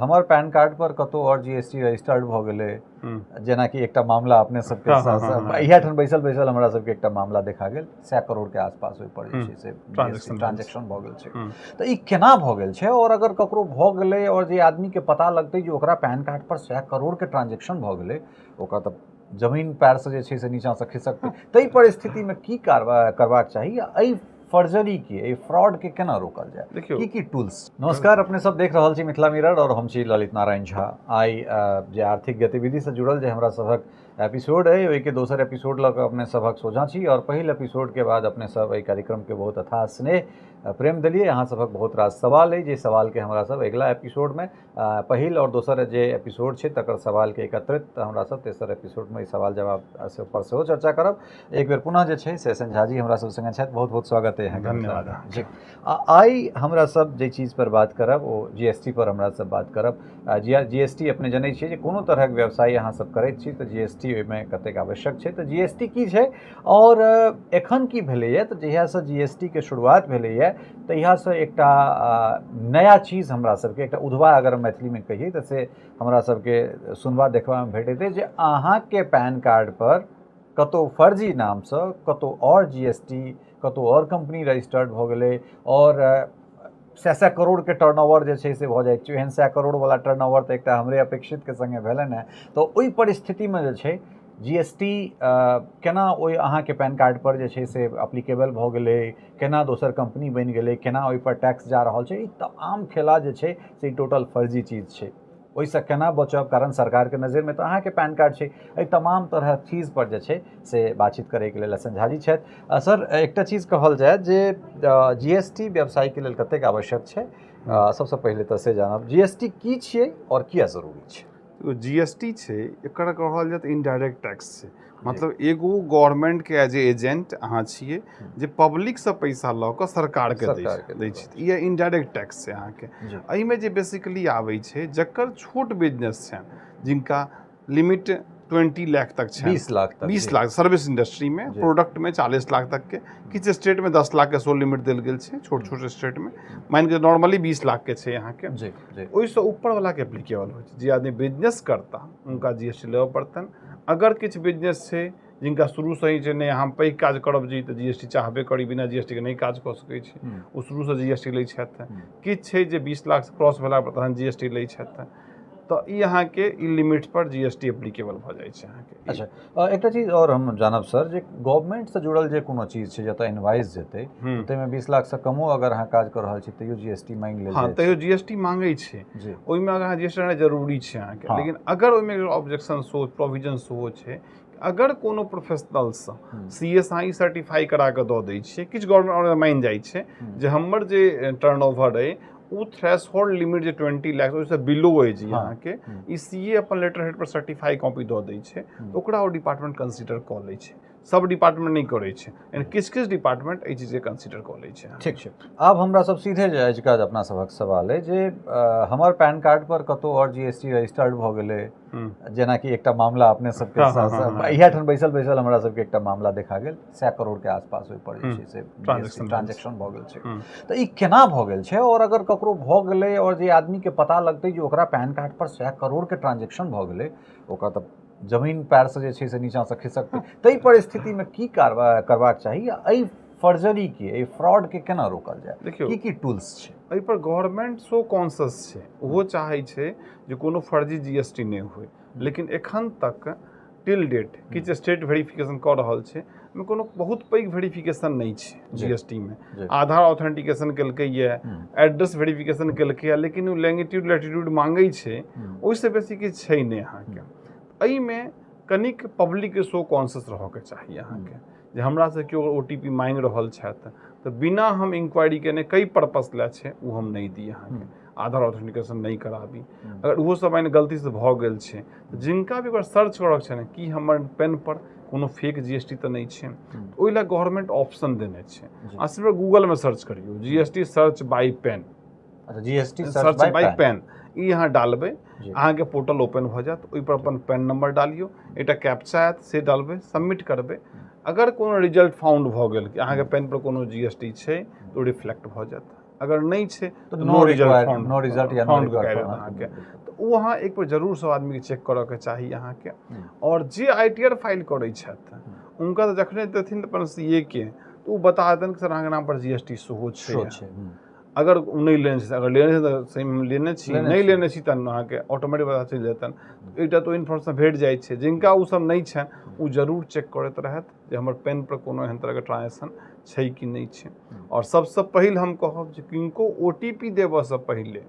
हमर pan card पर कतौ आओर जीएसटी रजिस्टर्ड भऽ गेलै, जेनाकि एकटा मामला अपने सबके इएह ठाम बैसल बैसल हमरा सबके एकटा मामला देखा गेल, 100 करोड़ के आसपास ओहि पर जे छै से ट्रांजेक्शन भऽ गेल छै। तऽ ई केना भऽ गेल छै? आओर अगर ककरो भऽ गेलै आओर जे आदमीके पता लगतै जे ओकरा पैन कार्ड पर 100 करोड़ के ट्रांजेक्शन भऽ गेलै, ओकरा तऽ जमीन पैरसँ जे छै से नीचाँसँ खिसकतै। ताहि परिस्थितिमे की करबाक चाही? एहि फर्जरी के, एहि फ्रॉड के केना रोकल जाय? देखियौ, की की टूल्स? नमस्कार, अपने सब देख रहल छी मिथिला मिरर और हम छी ललित नारायण झा। आइ जे आर्थिक गतिविधि से जुड़ल जे हमरा सभक एपिसोड है, ओहिके दोसर एपिसोड लऽ कऽ अपने सभक सोझाँ छी। और पहिल एपिसोड के बाद अपने सब एहि कार्यक्रम के बहुत अथाह स्नेह प्रेम देलियै। अहाँ सभक बहुत रास सवाल अइ, जे सवाल के हमरा सब अगिला एपिसोड में, पहिल और दोसर जे एपिसोड छै तकर सवालके एकत्रित हमरा सब तेसर एपिसोडमे ई सवाल जवाब पर सेहो चर्चा करब। एक बेर पुनः जे छै से एस एन झाजी हमरा सब संगे छथि। बहुत बहुत स्वागत है अहाँके। धन्यवाद। जी, आइ हमरा सब जे चीज पर बात करब ओ जीएसटी पर हमरा सब बात करब। जीएसटी अपने जनै छियै जे कोनो तरहक व्यवसाय अहाँ सब करैत छी तऽ जीएसटी ओहिमे कतेक आवश्यक छै। तऽ जीएसटी की छै और एखन की भेलैए? तऽ जहियासँ जीएसटी के शुरुआत भेलैए तहियासँ एकटा नया चीज हमरा सबके, एकटा उधवा अगर मैथिलीमे कहियै तऽ से हमरा सबके सुनबा देखबामे भेटैत अछि जे अहाँके पैन कार्ड पर कतहु फर्जी नामसँ कतहु आओर जीएसटी, कतहु आओर कम्पनी रजिस्टर्ड भऽ गेलै और सए सए करोड़के टर्नओवर जे छै से भऽ जाइ छै। एहन 100 करोड़वला टर्नओवर तऽ एकटा हमरे अपेक्षितके सङ्गे भेलनि हेँ। तऽ ओहि परिस्थितिमे जे छै जीएसटी केना ओहि अहाँके पैन कार्ड पर जे छै से अप्लीकेबल भऽ गेलै, केना दोसर कम्पनी बनि गेलै, केना ओहिपर टैक्स जा रहल छै, ई तमाम खेला जे छै से टोटल फर्जी चीज छै। ओहिसँ केना बचब? कारण सरकारके नजरिमे तऽ अहाँके पैन कार्ड छै। एहि तमाम तरहक चीज पर जे छै से बातचीत करैके लेल एस एन झाजी छथि। सर, एकटा चीज कहल जाय जे जीएसटी व्यवसायके लेल कतेक आवश्यक छै? सबसँ पहिले तऽ से जानब, जीएसटी की छियै आओर किया जरूरी छै? जीएसटी छै, एकर कहल जाय तऽ इनडायरेक्ट टैक्स छै। मतलब एगो गवर्नमेंटके एज ए एजेंट अहाँ छियै जे पब्लिकसँ पैसा लऽ कऽ सरकारके दै छै। ई इनडायरेक्ट टैक्स छै अहाँके। एहिमे जे बेसिकली आबै छै, जकर छोट बिजनेस छनि, जिनका लिमिट 20 लाख तक छै, 20 लाख तक, 20 लाख सर्विस इंडस्ट्रीमे, प्रोडक्टमे 40 लाख तकके, किछु स्टेटमे 10 लाखके सेहो लिमिट देल गेल छै छोट छोट स्टेटमे। मानि कऽ नॉर्मली 20 लाखके छै अहाँके। ओहिसँ ऊपरवलाके एप्लीकेबल होइ छै। जे आदमी बिजनेस करता हुनका जीएसटी लेबऽ पड़तनि। अगर किछु बिजनेस छै जिनका शुरूसँ ही छै, नहि हम पैघ काज करब जी, तऽ जीएसटी चाहबे करी, बिना जीएसटीके नहि काज कऽ सकै छी, ओ शुरूसँ जीएसटी लै छथि। किछु छै जे 20 लाख क्रॉस भेला पर तहन जीएसटी लै छथि। तऽ ई अहाँके ई लिमिट पर जीएसटी एप्लीकेबल भऽ जाइ छै अहाँके। अच्छा, एकटा चीज आओर हम जानब सर, जे गवर्नमेंटसँ जुड़ल जे कोनो चीज छै जतऽ इनवाइस जेतै, ताहिमे 20 लाखसँ कमो अगर अहाँ काज कऽ रहल छी तैयो जीएसटी मांगि लेल? हँ, तैयो जीएसटी मांगै छै। ओहिमे अगर अहाँ जीएसटी जरूरी छै अहाँके। लेकिन अगर ओहिमे ऑब्जेक्शन सेहो, प्रोविजन सेहो छै, अगर कोनो प्रोफेशनलसँ सी एस अहाँ ई सर्टिफाई करा कऽ दऽ दै छियै, किछु गवर्नमेंट मानि जाइ छै जे हमर जे टर्न ओवर अइ ओ थ्रेशहोल्ड लिमिट जे 20 लाख ओहिसँ बिलो अइ जी अहाँके, ई सी ए अपन लेटर हेड पर सर्टिफाई कॉपी दऽ दै छै, ओकरा ओ डिपार्टमेंट कंसिडर कऽ लै छै। सब डिपार्टमेंट नहि करै छै, किछु किछु डिपार्टमेंट एहि चीजके कंसिडर कऽ लै छै। ठीक छै, आब हमरा सब सीधे जे अजुका अपना सभक सवाल अइ जे हमर पैन कार्ड पर कतहु आओर जीएसटी रजिस्टर्ड भऽ गेलै, जेनाकि एकटा मामला अपने सबके इएह ठाम बैसल बैसल हमरा सबके एकटा मामला देखा गेल, 100 करोड़ के आसपास ओहि पर जे छै से ट्रांजेक्शन भऽ गेल छै। तऽ ई केना भऽ गेल छै? आओर अगर ककरो भऽ गेलै आओर जे आदमीके पता लगतै जे ओकरा पैन कार्ड पर 100 करोड़ के ट्रांजेक्शन भऽ गेलै, ओकरा तऽ जमीन पैरसँ जे छै से नीचाँसँ खिसकतै। ताहि परिस्थितिमे की करबाक चाही? एहि फर्जरी के, एहि फ्रॉड के केना रोकल जाय? देखियौ, की की टूल्स छै? एहिपर गवर्नमेंट सो कॉन्सियस छै, ओहो चाहै छै जे कोनो फर्जी जीएसटी नहि होइ। लेकिन एखन तक टिल डेट किछु स्टेट वेरिफिकेशन कऽ रहल छै, ओहिमे कोनो बहुत पैघ वेरिफिकेशन नहि छै। जीएसटी मे आधार ऑथेंटिकेशन केलकै ये, एड्रेस वेरिफिकेशन केलकै, लेकिन ओ लैंगिट्यूड लैटिट्यूड मांगै छै, ओहिसँ बेसी किछु छै नहि अहाँके। एहिमे कनिक पब्लिकके सो कॉन्सियस रहऽके चाही अहाँके, जे हमरासँ केओ ओटीपी मांगि रहल छथि तऽ बिना हम इंक्वायरी केने कई पर्पस लए छै ओ हम नहि दी अहाँके, आधार ऑथेंटिकेशन नहि कराबी। अगर ओहो सब मानि गलतीसँ भऽ गेल छै तऽ जिनका भी ओकर सर्च करऽके छै ने कि हमर पेन पर कोनो फेक जीएसटी तऽ नहि छै, ओहि लए गवर्नमेंट ऑप्शन देने छै। अहाँ सिर्फ गूगलमे सर्च करियौ GST search by PAN. GST search by PAN, ई अहाँ डालबै, अहाँके पोर्टल ओपन भऽ जायत। ओहिपर अपन पेन नंबर डालियौ, एकटा कैप्चा आयत, से डालबै, सबमिट करबै। अगर कोनो रिजल्ट फाउंड भऽ गेल कि अहाँके पेन पर कोनो जीएसटी छै तऽ ओ रिफ्लेक्ट भऽ जायत। अगर नहि छै तऽ no result found, no result या नो फाउंड रिक्वायर्ड अहाँके। तऽ ओ अहाँ एक बेर जरूर सब आदमीके चेक करऽके चाही अहाँके। आओर जे I T R file करै छथि हुनका तऽ जखने देथिन अपन सी ए के, तऽ ओ बता देतनि कि सर अहाँके नाम पर जी एस टी सेहो छै। शो छै। अगर ओ नहि लेने छै, अगर लेने छै तऽ सहीमे लेने छी, लेने नहि छी। लेने छी तहन अहाँके ऑटोमेटिक पता चलि जेतनि। एकटा तऽ ओ इन्फॉर्मेशन भेट जाइ छै। जिनका ओ सब नहि छनि ओ जरूर चेक करैत रहथि जे हमर पेन पर कोनो एहन तरहके ट्रांजेक्शन छै कि नहि छै। आओर सबसँ पहिल हम कहब जे किनको ओ टी पी देबऽसँ पहिले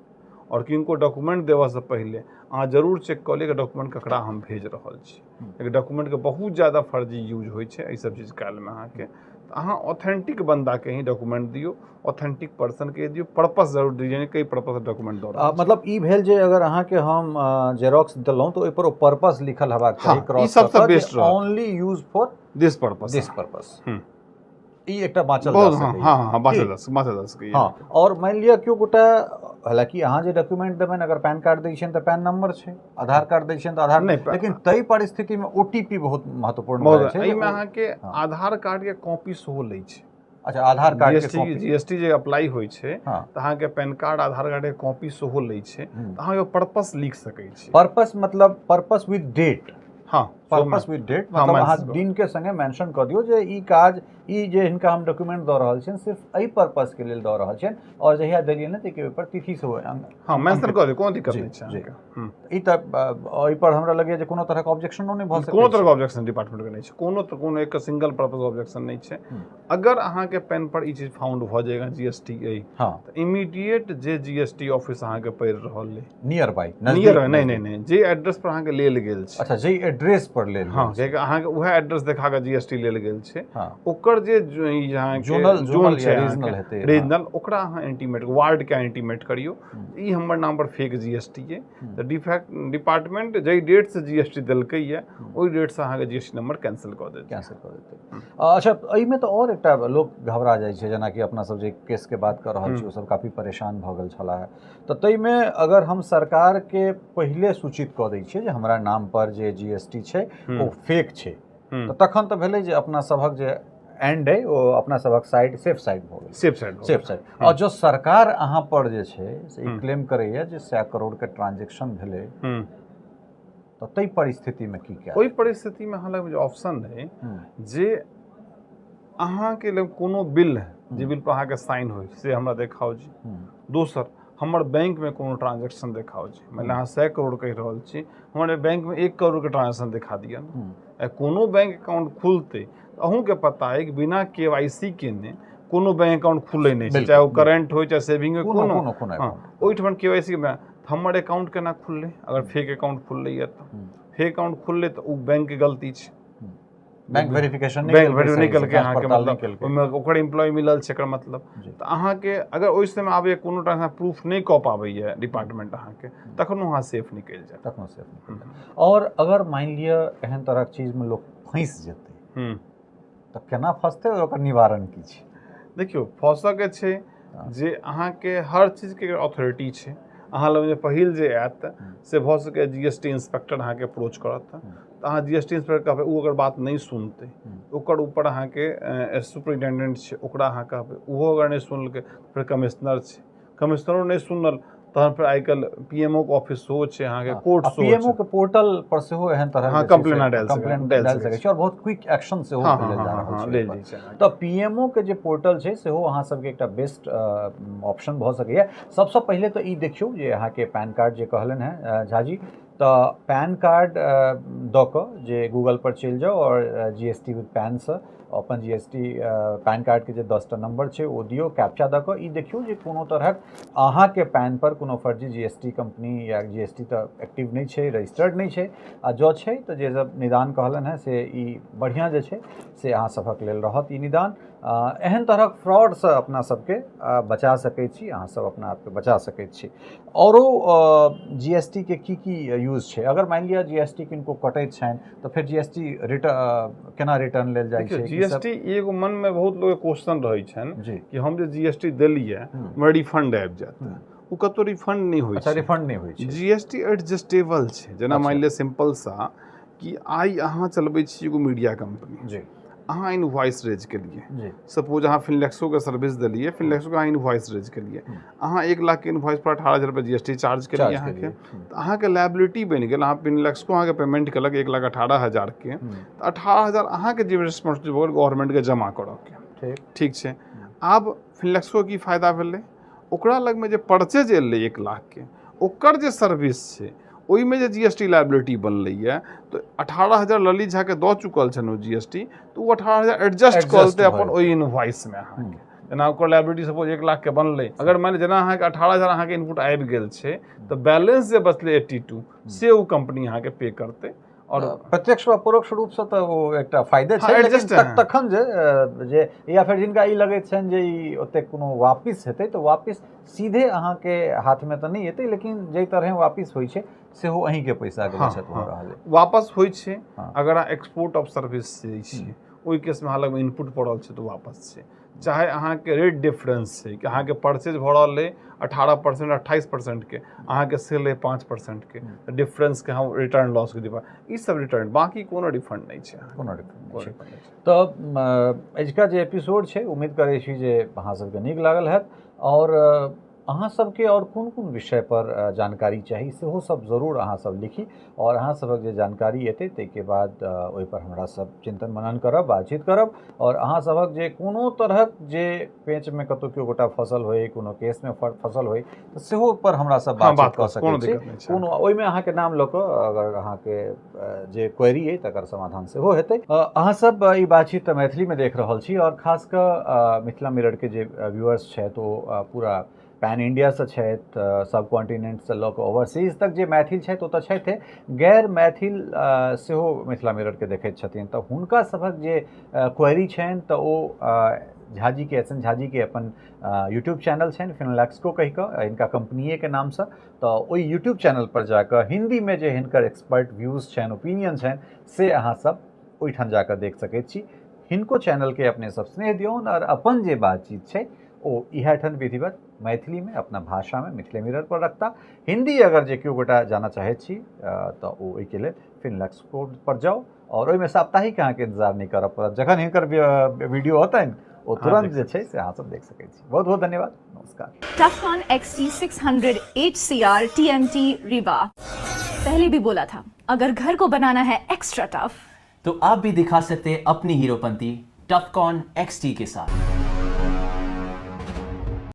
आओर किनको डॉक्यूमेंट देबऽसँ पहिले अहाँ जरूर चेक कऽ लिअ कि डॉक्यूमेंट ककरा हम भेज रहल छी। कियाकि डॉक्यूमेंटके बहुत ज्यादा फर्जी यूज होइ छै एहि सब चीज कालमे अहाँके। तऽ अहाँ ऑथेंटिक बन्दाके ही डॉक्यूमेंट दियौ, ऑथेंटिक पर्सनके दियौ, पर्पस जरूर दियौ, कई पर्पस डॉक्यूमेंट दऽ रहल छी। मतलब ई भेल जे अगर अहाँके हम जेरोक्स देलहुँ तऽ ओहिपर ओ पर्पस लिखल हेबाक चाही हँ, ई क्रॉस सबसँ कऽ कऽ बेस्ट जे रहत। ओनली यूज फॉर दिस पर्पस, दिस पर्पस। ई ई एकटा बाँचल जा बहुत हँ सकैए। हँ हँ, बाँचल की? जा सक बाँचल जा सकैए। हँ, आओर मानि लिअ केओ गोटा, हालाँकि अहाँ जे डॉक्यूमेंट देबनि, अगर पैन कार्ड दै छियनि तऽ पैन नंबर छै, आधार कार्ड दै छियनि तऽ आधार नहि, लेकिन ताहि परिस्थितिमे ओ टी पी बहुत महत्वपूर्ण भऽ जाइ बहुत छै जे एहिमे अहाँके आधार कार्डके कॉपी सेहो लै छै। अच्छा, आधार कार्ड के जीएसटी कॉपी। जीएसटी जे अप्लाई होइ छै तऽ अहाँके पैन कार्ड, आधार कार्डके कॉपी सेहो लै छै। तऽ अहाँ पर्पस लिख सकै छी। पर्पस मतलब पर्पस विद डेट। हँ, पर्पस विद डेट, मतलब mention अहाँ करू। दिन के संगे मेंशन कऽ दियौ जे ई काज, ई जे हिनका हम डॉक्यूमेंट दऽ रहल छियनि सिर्फ एहि पर्पस के लेल दऽ रहल छियनि, आओर जहिया देलियै ने ताहिके ओहिपर तिथि सेहो हँ, मेंशन अंकित। कऽ दियौ, कोनो दिक्कत जी, नहि छै जी। अहाँके। ई तऽ एहिपर हमरा लगैए जे कोनो तरहक ऑब्जेक्शनो नहि भऽ सकै कोनो छै। तरहके ऑब्जेक्शन डिपार्टमेंटके नहि छै, कोनो तऽ कोनो एक सिंगल पर्पस ऑब्जेक्शन नहि छै। अगर अहाँके पेन पर ई चीज फाउंड भऽ जाएगा जी एस टी अइ तऽ इमीडिएट जे जी एस टी ऑफिस अहाँके पड़ि रहल अइ नियर बाई, नियर, नहि नहि नहि, जे एड्रेस पर अहाँके लेल गेल छै। अच्छा, जे एड्रेस पर लेल हँ, गेल छै। कियाकि अहाँके उएह एड्रेस देखा कऽ जी एस टी लेल गेल छै। ओकर जे ई अहाँके जोनल जोन जोनल छै या रीजनल अहाँके हेतै। रीजनल, ओकरा अहाँ इंटीमेट, वार्डके इंटीमेट करियौ, ई हमर नाम पर फेक जी एस टी अइ। तऽ डिफैक्ट डिपार्टमेंट जाहि डेटसँ जी एस टी देलकै यऽ ओहि डेटसँ अहाँके G S T number cancel कऽ देतै। कैंसिल कऽ देतै। अच्छा, एहिमे तऽ आओर एकटा लोक घबरा जाइ छै, जेनाकि अपना सब जे केसके बात कऽ रहल छी ओ सब काफी परेशान भऽ गेल छलाह। तऽ ताहिमे अगर हम सरकारके पहिले सूचित कऽ दै छियै जे हमरा नाम पर जे जी एस टी छै ओ फेक छै, तऽ तखन तऽ भेलै जे अपना सभक जे एंड अइ ओ अपना सभक साइड सेफ साइड भऽ गेल। Safe side. Safe side. आओर जो सरकार अहाँ पर जे छै से ई क्लेम करैए जे 100 करोड़ के ट्रांजेक्शन भेलै, तऽ ताहि परिस्थितिमे की कयल? ओहि परिस्थितिमे अहाँ लग जे ऑप्शन अइ जे अहाँके लग कोनो बिल है, जे बिल पर अहाँके साइन होइ से हमरा देखाउ जी। दोसर, हमर बैंकमे कोनो ट्रांजेक्शन देखाउ जी। मानि लिअ अहाँ 100 करोड़ कहि रहल छी, हमर बैंकमे 1 करोड़के ट्रांजेक्शन देखा दिअ ने। कोनो बैंक अकाउंट खुलतै तऽ अहूँके पता अइ कि बिना के वाई सी केने कोनो बैंक अकाउंट खुलै नहि छै, चाहे ओ करेंट होइ चाहे सेविंग होइ, कोनो कोनो कोनो हँ, ओहिठमन के वाई सी हमर अकाउंट केना खुललै? अगर फेक अकाउंट खुललैए तऽ फेक अकाउंट खुललै तऽ ओ बैंकके गलती छै। बैंक वेरिफिकेशन नहि बैंक केलकै, वैल्यू नहि सही से, केलकै जाँच अहाँके, पड़ताल नहि मतलब केलकै। ओहिमे ओकर एम्प्लॉय मिलल छै एकर मतलब। तऽ अहाँके अगर ओहि समय आबैए कोनो तरहसँ प्रूफ नहि कऽ पाबैए डिपार्टमेंट अहाँके, तखनो अहाँ सेफ निकलि जायब। तखनो सेफ निकलि जायब। आओर अगर मानि लिअ एहन तरहक चीजमे लोक फँसि जेतै तऽ केना फँसतै आओर ओकर निवारण की छै? देखियौ, फँसऽके छै जे अहाँके हर चीजके अथॉरिटी छै अहाँ लग। जे पहिल जे आयत से भऽ सकैए जी एस टी इंस्पेक्टर अहाँके अप्रोच करत, तऽ अहाँ जी एस टी इंस्पेक्टर कहबै, ओ अगर बात नहि सुनतै, ओकर ऊपर अहाँके सुपरिटेंडेंट छै, ओकरा अहाँ कहबै, ओहो अगर नहि सुनलकै फेर कमिश्नर छै, कमिश्नरो नहि सुनल तहन फेर आइ काल्हि पी एम ओ के ऑफिस सेहो छै अहाँके, कोर्ट सेहो पीएमओ छै। के पोर्टल पर सेहो एहन तरहक हँ, जे छै से complaint अहाँ डालि कंप्लेंट डालि डालि सकै सकै छी आओर बहुत क्विक एक्शन सेहो लेल जा रहल छै लेल एहिपर। जाइ छै अहाँके। तऽ पीएमओ के जे पोर्टल छै सेहो अहाँ सबके एकटा बेस्ट ऑप्शन भऽ सकैए। सबसँ पहिले तऽ ई देखियौ जे अहाँके पैन कार्ड जे कहलनि हेँ झाजी, तऽ पैन कार्ड दऽ कऽ जे गूगल पर चलि जाउ आओर जी एस टी विद पैनसँ अपन जी एस टी पैन कार्डके जे 10टा नंबर छै ओ दियौ, कैप्चा दऽ कऽ ई देखियौ जे कोनो तरहक अहाँके पैन पर कोनो फर्जी जी एस टी कंपनी या जी एस टी तऽ एक्टिव नहि छै, रजिस्टर्ड नहि छै, आ जँ छै तऽ जे सब निदान कहलनि हेँ से ई बढ़िआँ जे छै से अहाँ सभक लेल रहत ई निदान। एहन तरहक फ्रॉडसँ अपना सबके बचा सकै छी, अहाँ सब अपना आपके बचा सकै छी। औरो जी एस टी के की की यूज छै? अगर मानि लिअ जी एस टी किनको कटैत छनि तऽ फेर जी एस टी रिटर्न केना रिटर्न लेल जाइ देखियौ छै? जी एस टी एगो मनमे बहुत लोकके क्वेश्चन रहै छनि जी कि हम जे जी एस टी देलियै हमरा रिफंड आबि जायत। ओ कतहु रिफंड नहि होइ अच्छा छै। रिफंड नहि होइ छै। जी एस टी एडजस्टेबल छै। जेना मानि लिअ सिंपल सा कि आइ अहाँ चलबै छी एगो मीडिया कंपनी जी अहाँ इनवॉइस रेज केलियै। जी। सपोज अहाँ फिनलेक्सोके सर्विस देलियै, फिनलेक्सोके अहाँ इनवॉइस रेज केलियै, अहाँ 1 लाखके इनवॉइस पर 18,000 रुपये जीएसटी चार्ज केलियै। चार्ज अहाँके केलियै। तऽ अहाँके लाइबिलिटी बनि गेल। अहाँ फिनलेक्सको अहाँके पेमेंट केलक 1,18,000के, तऽ 18,000 अहाँके जे रिस्पॉन्सिबिलिटी भऽ गेल गवर्नमेंटके जमा करऽके। ठीक छै। आब फिनलेक्सो की फायदा भेलै? ओकरा लगमे जे परचेज एलै 1 लाखके, ओकर जे सर्विस छै, ओहिमे जे जीएसटी लाइबिलिटी बनलैए, तऽ 18,000 ललित झाके दऽ चुकल छनि ओ जीएसटी, तऽ ओ 18,000 एडजस्ट कऽ Adjust लेतै अपन भऽ ओहि इनवॉइसमे। अहाँके जेना ओकर लाइबिलिटी सपोज 1 लाखके बनलै, अगर मानि लिअ जेना अहाँके 18,000 अहाँके इनपुट आबि गेल छै, तऽ बैलेंस जे बचलै 82, से ओ कंपनी अहाँके पे करतै आओर प्रत्यक्ष वा परोक्ष रूपसँ तऽ ओ एकटा फायदे छै, लेकिन adjust है। तखन जे या फेर जिनका ई लगैत छनि जे ई ओतेक कोनो वापिस हेतै, तऽ वापिस सीधे अहाँके हाथमे तऽ नहि एतै, लेकिन जाहि तरहे वापिस होइ छै, सेहो अहीँके पैसाके बचत भऽ रहल अइ। वापस होइ छै। अगर अहाँ एक्सपोर्ट ऑफ सर्विस दै छियै, ओहि केसमे अहाँ लगमे इनपुट पड़ल छै तऽ वापस छै। चाहे अहाँके रेट डिफरेंस छै कि अहाँके परचेज भऽ रहल अइ 18%, 28%के, अहाँके सेल अइ 5%के, तऽ डिफरेंसके हम रिटर्न लॉसके डिफरेंस, ई सब रिटर्न। बाकी कोनो रिफंड नहि छै अहाँके। कोनो रिफंड नहि कोनो छै। रिफंड नहि छै। तऽ अजुका जे एपिसोड छै, उम्मीद करै छी जे अहाँ सबके नीक लागल हैत आओर अहाँ सबके आओर कोन कोन विषय पर जानकारी चाही, सेहो सब जरूर अहाँ सब लिखी आओर अहाँ सबक जे जानकारी एतै, ताहिके बाद ओहिपर हमरा सब चिन्तन मनन करब, बातचीत करब। आओर अहाँ सबक जे कोनो तरहक जे पेचमे कतहु केओ गोटा फसल होइ, कोनो केसमे फसल होइ, तऽ सेहो पर हमरा सब बातचीत बात कऽ कऽ कोनो सकै छी। दिक्कत नहि छै। कोनो ओहिमे अहाँके नाम लऽ कऽ अगर अहाँके जे क्वेरी अइ, तकर समाधान सेहो हेतै। अहाँ सब ई बातचीत तऽ मैथिलीमे देख रहल छी आओर खास कऽ मिथिला मिररके जे व्यूअर्स छथि, ओ पूरा पैन इंडियासँ छथि, सब कॉन्टिनेंटसँ लऽ कऽ ओवरसीज तक जे मैथिल छथि ओ तऽ छथिए, गैर मैथिल सेहो मिथिला मिररके देखैत छथिन। तऽ हुनका सभक जे क्वेरी छनि, तऽ ओ झाजीके, एस एन झाजीके अपन यूट्यूब चैनल छनि फिनलैक्सको कहि कऽ, हिनका कंपनिएके नामसँ, तऽ ओहि यूट्यूब चैनल पर जाकऽ हिन्दीमे जे हिनकर एक्सपर्ट व्यूज छनि, ओपिनियन छनि, से अहाँ सब ओहिठाम जाकऽ देख सकैत छी। हिनको चैनलके अपने सब स्नेह दियौन आओर अपन जे बातचीत छै, ओ इएह ठाम विधिवत मैथिलीमे अपना भाषामे मिथिले मिरर पर रखता। हिन्दी अगर जे केओ गोटा जानऽ चाहैत छी, तऽ ओ ओहिके लेल फिनलैक्स कोड पर जाउ आओर ओहिमे साप्ताहिक अहाँके इंतजार नहि करऽ पड़त। जखन हिनकर वीडियो होतनि, ओ तुरंत देख जे छै से अहाँ सब देख सकैत छी। बहुत बहुत धन्यवाद, नमस्कार। Tufcon XT600 HCR TMT Rebar। पहले भी बोला था, अगर घर को बनाना है एक्स्ट्रा टफ, तो आप भी दिखा सकते हैं अपनी हीरोपंती टफकॉन एक्सटी के साथ।